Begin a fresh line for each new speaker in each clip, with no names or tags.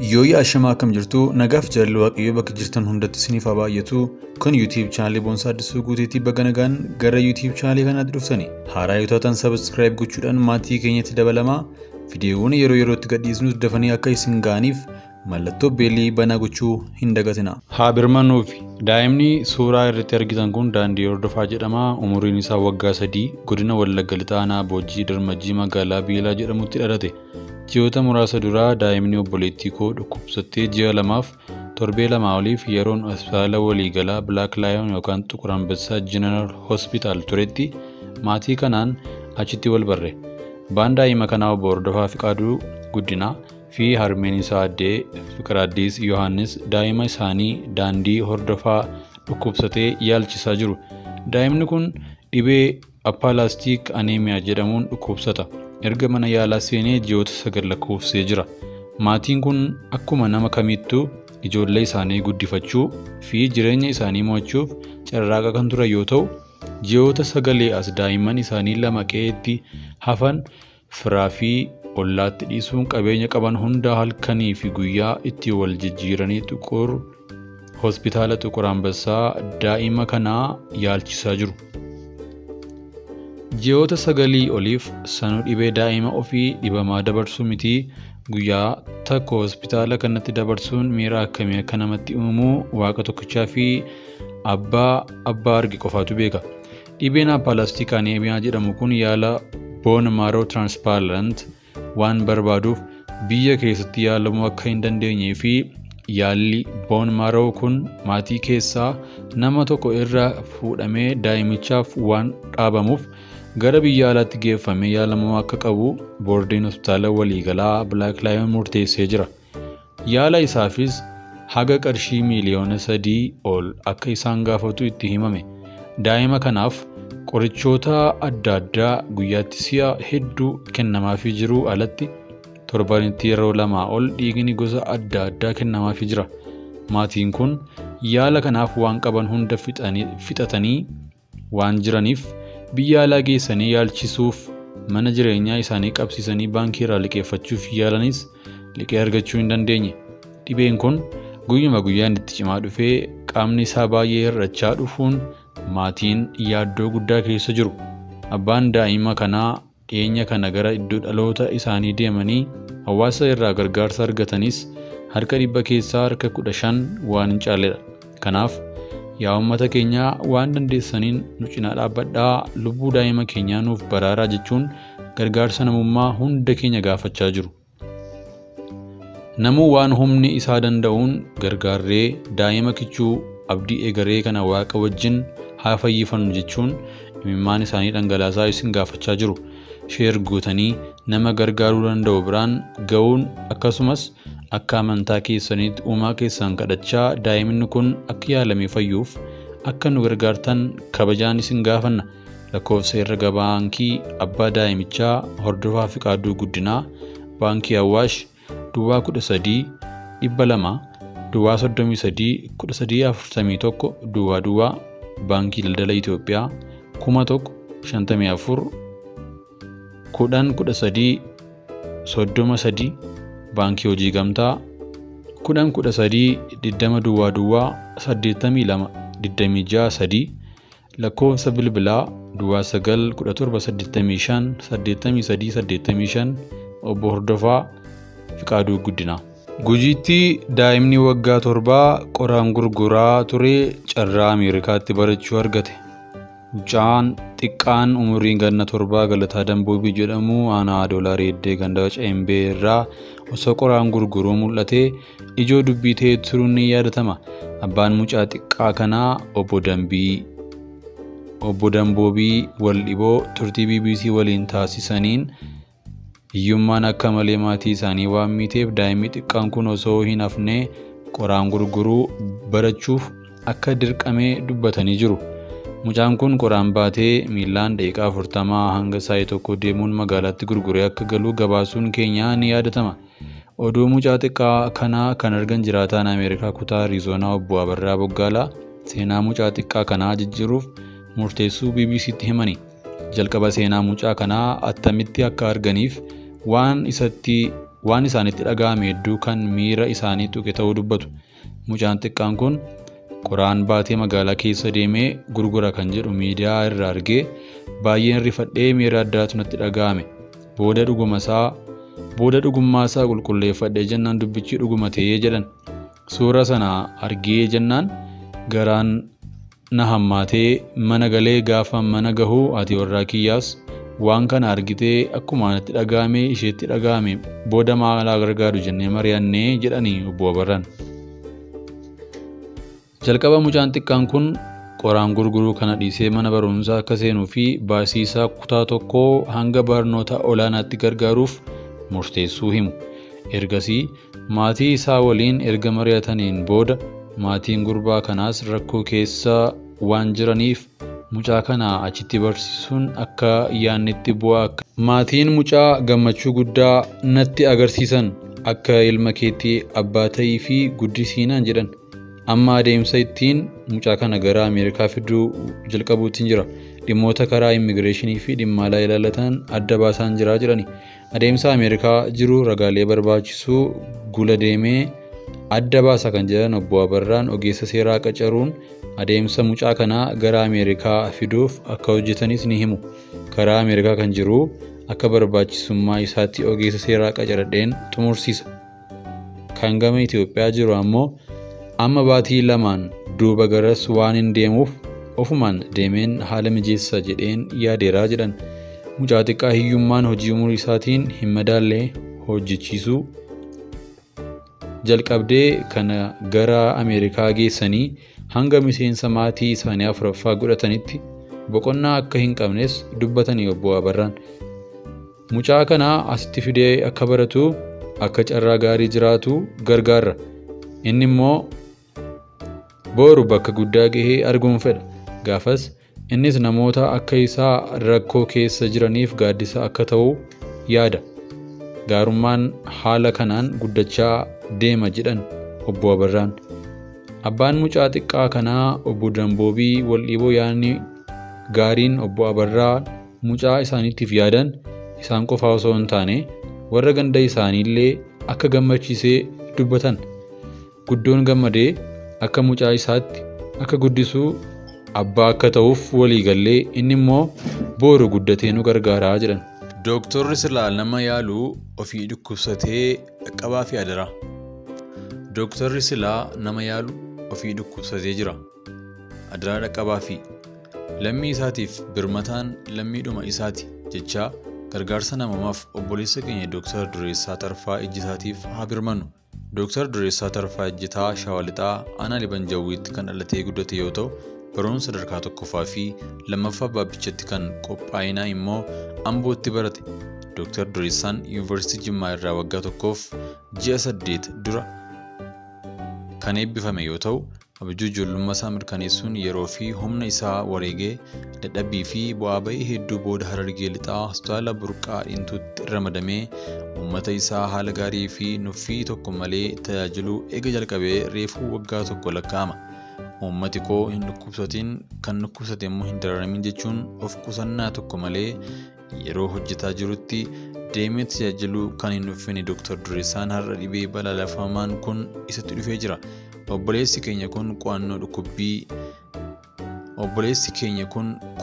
Yooyyaa ashamaa akkam jirtu nagaaf jaalalli waaqayyoo bakka jirtan hundatti isiniif haa baay'atu. Kun YouTube chaanalii Boonsaa Addisuu Guuteetii baga nagaan gara YouTube chaanalii kanaatti dhuftani. Haaraa yoo taatan subscribe gochuudhaan maatii keenyatti dabalamaa. Viidiyoowwan yeroo yerootti gadhiisnus dafanii akka isin ga'aniif mallattoo beelii banaa gochuu hin dagatina. Haa birmannuufi daa'imni suuraa irratti argitan kun Daandii Hordofaa jedhama. Umuriin isaa waggaa 3 godina Wallagga Lixaa aanaa Boojjii Darmajjii magaalaa Biilaa jedhamutti dhalate. Ji'oota muraasa duraa daa'imni obboleettii koo dhukkubsattee ji'a 2f torbee 2 oliif yeroon hospitaala waliigalaa Black Lion yookaan Xuqur Ambassaa General Hospital turetti maatii kanaan achitti wal barre. Abbaan daa'ima kanaa obbo Hordofaa Fiqaaduu Guddinaa fi harmeen isaa addee Fiqiraaddiis Yohaannis daa'ima isaanii Daandii Hordofaa dhukkubsatee yaalchisaa jiru. Daa'imni kun dhibee Apalaastiik Aneemiyaa jedhamuun dhukkubsata. Erga mana yaalaa seenee ji'oota 9 lakkoofsee jira. Maatiin kun akkuma nama kamittuu ijoollee isaanii guddifachuu fi jireenya isaanii mo'achuuf carraaqa kan turan yoo ta'u, ji'oota 9 as daa'imman isaanii 2 qe'eetti hafan firaa fi ollaatti dhiisuun qabeenya qaban hunda halkanii fi guyyaa itti wal jijjiiranii Xuqur hospitaala Xuqur Ambassaa daa'ima kanaa yaalchisaa jiru. Ji'oota 9 oliif sanuu dhibee daa'ima ofii dhibamaa dabarsuu miti guyyaa tokko hospitaala kanatti dabarsuun miira akkamii akka namatti uumu waaqa tokkichaa fi abbaa arge qofaatu beeka. Dhibeen apalaastiik aneemiyaa jedhamu kun yaala bone marrow transplant waan barbaaduuf biyya keessatti yaalamuu akka hin dandeenyee fi yaalli bone marrow kun maatii keessaa nama tokko irraa fuudhamee daa'imichaaf waan dhaabamuuf gara biyya alaatti geeffamee yaalamuu akka qabu boordiin hospitaala waliigalaa Black Lion murteessee jira. Yaala isaafis haga qarshii miiliyoona 3 ol akka isaan gaafatu itti himame. Daa'ima kanaaf qorichoota adda addaa guyyaatti si'a hedduu kennamaafii jiru alatti torbanitti yeroo 2 ol dhiigni gosa adda addaa kennamaafii jira. Maatiin kun yaala kanaaf waan qaban hunda fixatanii waan jiraniif biyya alaa geessanii yaalchisuuf mana jireenyaa isaanii qabsiisanii baankii irraa liqeeffachuuf yaalanis liqee argachuu hin dandeenye. Dhibeen kun guyyuma guyyaan itti cimaa dhufee qaamni isaa baay'ee hir'achaa dhufuun maatiin yaaddoo guddaa keessa jiru. Abbaan daa'ima kanaa dhiyeenya kana gara iddoo dhaloota isaanii deemanii hawaasa irraa gargaarsa argatanis harka 100 keessaa harka 15 waan hin caalledha. Kanaaf yaa uummata keenyaa waan dandeessaniin nu cinaa dhaabbadhaa, lubbuu daa'ima keenyaa nuuf baraaraa jechuun gargaarsa namummaa hunda keenya gaafachaa jiru. Namuu waan humni isaa danda'uun gargaarree daa'ima kichuu abdii eegaree kana waaqa wajjin haa fayyifannu jechuun imimmaan isaanii dhangalaasaa isin gaafachaa jiru. Sheer gootanii nama gargaaruu danda'u biraan ga'uun akkasumas akka amantaa keessaniitti uumaa keessan kadhachaa daa'imni kun akka yaalamee fayyuuf akka nu gargaartan kabajaan isin gaafanna. Lakkoofsa herrega baankii abbaa daa'imichaa Hordofaa Fiqaaduu Guddinaa, Baankii Awwaash, Duwwaa 13 200 Duwwaa 33 13 41 Duwwaa Duwwaa, Baankii Daldala Itoophiyaa 1000 54 10 13 33, Baankii Hojii Gamtaa 10 13 20 Duwwaa Duwwaa 82 26 3, lakkoofsa bilbilaa Duwwaa 9 17 85 83 85, Obbo Hordofaa Fiqaaduu Guddinaa. Gujiitti daa'imni waggaa 7 qoraan gurguraa ture carraa Ameerikaatti barachuu argate. Mucaan xiqqaan umuriin ganna 7 Galataa Damboobii jedhamu aanaa Adoolaa Reeddee ganda Ceembee irraa osoo qoraan gurguruu mul'ate ijoo dubbii ta'ee turuun ni yaadatama. Abbaan mucaa xiqqaa kanaa Obbo Damboobii Waldhiboo turtii BBC waliin taasisaniin hiyyummaan akka malee maatii isaanii waan miiteef daa'imni xiqqaan kun osoo hin hafne qoraan gurguruu barachuuf akka dirqamee dubbatanii jiru. Mucaan kun qoraan baatee miillaan daqiiqaa 40 hanga sa'aatii 1 deemuun magaalaatti gurguree akka galu gabaasuun keenya ni yaadatama. Oduu mucaa xiqqaa kanaa kan argan jiraataan Ameerikaa kutaa Ariizoonaa Obbo Abarraa Boggaalaa seenaa mucaa xiqqaa kanaa jijjiiruuf murteessuu BBCtti himani. Jalqaba seenaa mucaa kanaa attamitti akka arganiif waan isatti waan isaanitti dhaga'ame hedduu kan miira isaanii tuqe ta'uu dubbatu. Mucaan xiqqaan kun qoraan baatee magaalaa keessa deemee gurgura kan jedhu miidiyaa irraa argee baay'een rifadhee miira addaatu natti dhaga'ame. Booda dhugummaa isaa qulqulleeffadhee jennaan dubbichi dhuguma ta'ee jedhan. Suura sana argee jennaan garaan na hammaatee mana galee gaafa mana gahuu ati warraa kiyyaas waan kana argitee akkuma natti dhaga'ame isheetti dhaga'ame booda maalaa gargaaru jennee mari'annee jedhanii obbo Abarraan. Jalqaba mucaan xiqqaan kun qoraan gurguruu kana dhiisee mana barumsaa akka seenuu fi baasii isaa kutaa tokkoo hanga barnoota olaanaatti gargaaruuf murteessuu himu. Ergasii maatii isaa waliin erga mari'ataniin booda maatiin gurbaa kanaas rakkoo keessa waan jiraniif mucaa kana achitti barsiisuun akka yaannitti bu'aa akka maatiin mucaa gammachuu guddaa natti agarsiisan akka ilma keetti abbaa ta'ii fi guddisiinaan jedhan. Amma adeemsa ittiin mucaa kana gara Ameerikaa fiduu jalqabuutiin jira. Dhimmoota karaa immigireeshinii fi dhimma alaa ilaallatan adda baasaan jira jedhani. Adeemsa Ameerikaa jiru ragaalee barbaachisuu gula deemee adda baasa kan jedhan obbo Abarraan ogeessa seeraa qacaruun adeemsa mucaa kanaa gara Ameerikaa fiduuf akka hojjetanis ni himu. Karaa Ameerikaa kan jiru akka barbaachisummaa isaatti ogeessa seeraa qacaradheen xumursiisa. Kan gama Itoophiyaa jiru ammoo amma baatii lamaan duuba garas waan hin deemuuf ofumaan deemeen haala mijeessa jedheen yaadeeraa jedhan. Mucaa xiqqaa hiyyummaan hojii umurii isaatiin hin madaalle hojjechiisuu jalqabdee kana gara Ameerikaa geessanii hanga miseensa maatii isaanii afuraffaa godhatanitti boqonnaa akka hin qabnes dubbatanii obbo Abarraan. Mucaa kana asitti fidee akka baratu akka carraa gaarii jiraatu gargaara. Inni immoo boru bakka guddaa gahee arguun fedha. Gaafas innis namoota akka isaa rakkoo keessa jiraniif gaaddisa akka ta'u yaada. Gaarummaan haala kanaan guddachaa deema jedhan obbo Abarraan. Abbaan mucaa xiqqaa kanaa obbo Damboobii Waldhiiboo yaadni gaariin obbo Abarraa mucaa isaaniitiif yaadan isaan qofaa osoo hin taane warra ganda isaaniillee akka gammachiisee dubbatan. Guddoon gammadee akka mucaa isaatti akka guddisuu abbaa akka ta'uuf walii gallee inni immoo boru guddatee nu gargaaraa jedhan. Dooktorri silaa nama yaaluu ofii dhukkubsatee qaqqabaa fi adaraa. Dooktorri silaa nama yaalu ofii dhukkubsatee jira. Adaraa dhaqqabaa fi lammii isaatiif birmataan lammiidhuma isaati jechaa gargaarsa namoomaaf obboleessa keenya Dooktar Dureessaa Tarfaa Ejjitaatiif haa birmannu. Dooktar Dureessaa Tarfaa Ejjitaa Shawaa Lixaa aanaa Libanjawwiitti kan dhalatee guddate yoo ta'u barumsa sadarkaa tokkoffaa fi lammaffaa Baabbichatti kan qophaa'inaa immoo Ambootti barate. Dooktar Dureessaan Yuunivarsiitii Jimmaa irraa waggaa tokkoof ji'a 8 dura kan eebbifame yoo ta'u abjuu ijoollummaa isaa mirkaneessuun yeroo fi humna isaa wareegee dadhabbii fi bu'aa ba'ii hedduu booda Harargee Lixaa hospitaala Burqaa Dhiintuutti ramadamee uummata isaa haala gaarii fi nuffii tokko malee tajaajiluu eega jalqabee reefuu waggaa tokko lakkaa'ama. Uummati koo hin dhukkubsatin kan dhukkubsate immoo hin dararamin jechuun of qusannaa tokko malee yeroo hojjetaa jirutti deemee tajaajiluu kan hin nuffine Dooktar Dureessaan har'a dhibee balaafamaan kun isatti dhufee jira. Obboleessi keenya kun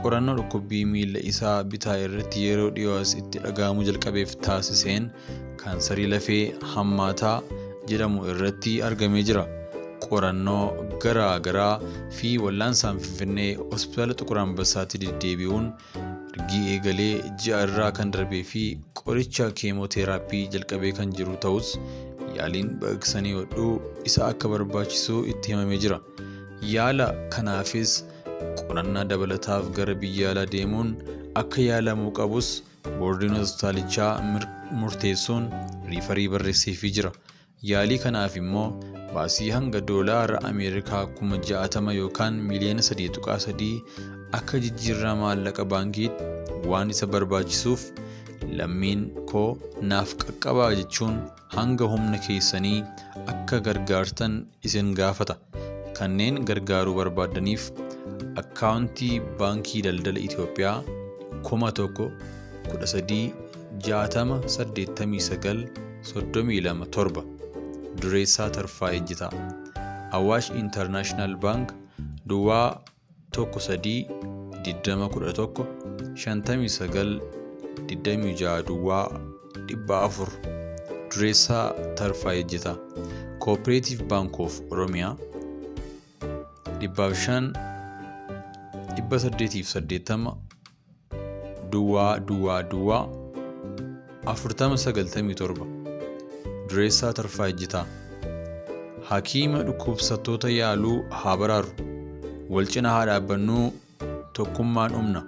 qorannoo dhukkubbii miila isaa bitaa irratti yeroo dhiyoo as itti dhaga'amuu jalqabeef taasiseen kaansarii lafee hammaataa jedhamu irratti argamee jira. Qorannoo garaa garaa fi wallaansaan Finfinnee hospitaala Xuqur Ambassaatti deddeebi'uun ergi eegalee ji'a irraa kan darbee fi qoricha keemooteraappii jalqabee kan jiru ta'us yaaliin baqaqsanii hodhuu isa akka barbaachisu itti himamee jira. Yaala kanaafis qorannaa dabalataaf gara biyya alaa deemuun akka yaalamuu qabus boordiin hospitaalichaa murteessuun riifarii barreesseefii jira. Yaalii kanaaf immoo baasii hanga doolaara Ameerikaa 60,000 yookaan miliyoona 3.3 akka jijjiirraa maallaqa baankiitti waan isa barbaachisuuf lammiin koo naaf qaqqabaa jechuun hanga humna keessanii akka gargaartan isin gaafata. Kanneen gargaaruu barbaadaniif akkaawuntii Baankii Daldala Itoophiyaa 1,13 60 89 32 7 Dureessaa Tarfaa Ejjitaa. Awaash Intarnaashinaal Baank Duwwaa 13 20 11 59 26 Duwwaa 400 Dureessaa Tarfaa Ejjitaa. Cooperative Bank of Oromiyaa 500 880 Duwwaa Duwwaa Duwwaa 4097 Dureessaa Tarfaa Ejjitaa. Hakiima dhukkubsattoota yaaluu haa baraaru. Wal cina haa dhaabbannuu, tokkummaan humna.